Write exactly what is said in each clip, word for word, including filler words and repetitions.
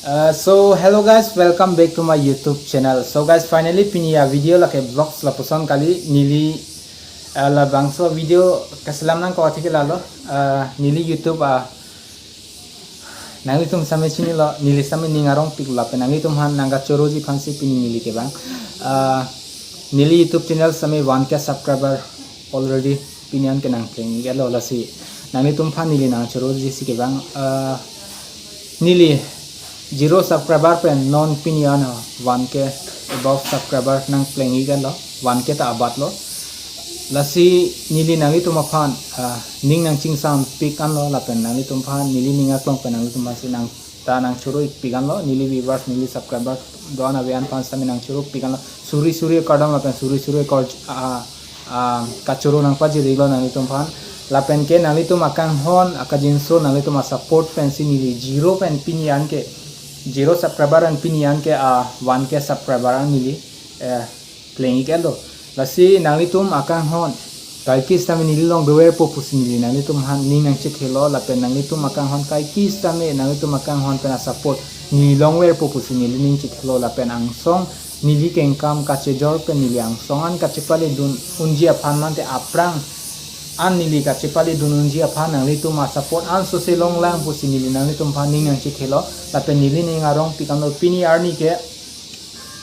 Uh, so hello guys, welcome back to my YouTube channel. So guys, finally pini a video lake vlogs lapuson kali. Neli uh, labangso video kaselam nang ko athike lalo. Uh, neli YouTube a uh, nanglitum same chinilo, neli same ning arongpik lapen nanglitum aphan nangkachoroji aphansi pini neli kevang. Uh, neli YouTube channel same one K subscriber already pini an ke nangpleng iklo, lasi nanglitum aphan neli nangchoroji si kevang. Uh, neli zero subscriber pen non pini an one K above subscriber nangpleng iklo, one K ta abatlo. Lasi neli nanglitum aphan uh, ning nangchingsampik anlo lapen nanglitum aphan neli ning aklong pen nanglitum aphansi nang ta nangchoro ikpik anlo, neli viewers, neli subscribers do-an ave-an aphan same nangchoro ikpik anlo. Suri suri kardom lapen suri suri kor uh, uh, kachoro nangpajirilo nanglitum aphan. Lapen ke nanglitum akanghon akajinso nanglitum asupport pensi neli zero pen pini an ke, zero subscriber an pini an ke uh, one K subscriber an neli uh, pleng iklo. Lasi nanglitum akanghon kaike sitame neli along doverpo pusi neli nanglitum aphan ning nangchethelo lapen nanglitum akanghon kaike sitame nanglitum akanghon pen asupport neli longverpo pusi neli ning chethelo lapen angsong neli kengkam kachejor pen neli angsong an kachepaledun unji aphan mate aphrang an neli kachepaledun unji aphan nanglitum asupport ansose longlang pusi neli nanglitum aphan ning nangchethelo lapen neli ning arongpik anlo pini arni ke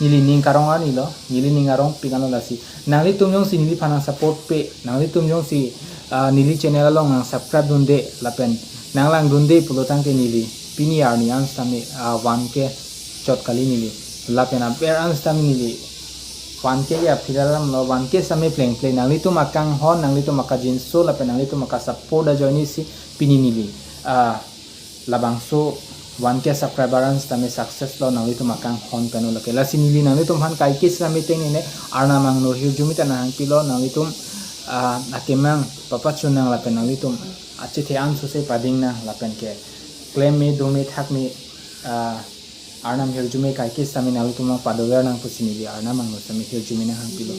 neli ning karong arnilo, neli ning arongpik anlo lasi. Nanglitum jongsi neliphan nangsupport pe, nanglitum jongsi uh, neli channel along nangsubscribe dunde lapen nanglangdunde pulotangte neli pini arni an sitame uh, one K chot kali neli. Lapen aber an sitame neli one K ya philalamlo, one K sitame plengple, nanglitum akanghon, nanglitum akajinso lapen nanglitum akasupport ajoinesi pini neli uh, labangso one K subscriber an sitame success lo nanglitum akanghon pen lake. Lasi neli nanglitum aphan kaike sitame tengne Arnam angno hirjume ta nanghangpilo, nanglitum uh, akemang papachun nang lapen nanglitum achethe ansose pading nang lapen ke klem me dome thak me uh, Arnam hirjume kaike sitame nanglitum along padover nang pusi neli Arnam angno sitame hirjume nanghangpilo.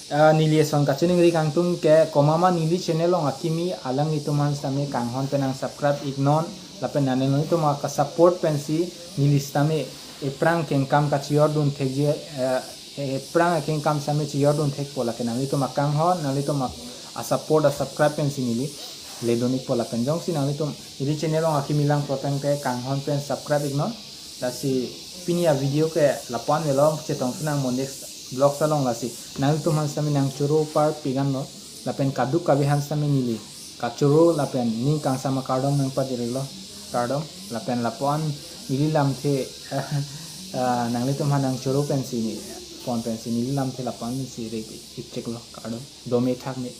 Uh, neli eson kachiningri kangtung ke komat ma neli channel along akimi alanglitum aphan sitame kanghon pen nangsubscribe iknon lapen nanglitum akasupport pensi neli sitame ephrang kengkam kachejordun thekji uh, ephrang kengkam sitame chejordun thekpo lake nanglitum akanghon nanglitum asupport asubscribe pensi neli ledun ikpo lapen jongsi nanglitum neli channel along akimi lang pulotangte kanghon pen subscribe iknon. Lasi pini a video ke lapu-an velo, chetong sunang mo next vlogs along lasi. Nanglitum aphan sitame nangchoro parpik anlo lapen kaduk kave aphan sitame neli kachoro lapen ning kangsam akardom nangpajirilo, kardom lapen lapu-an neli lamthe uh, nanglitum aphan nangchoro pensi neli pon pensi neli lamthe lapu-an si rek ikcheklo, kardom, dome thak me.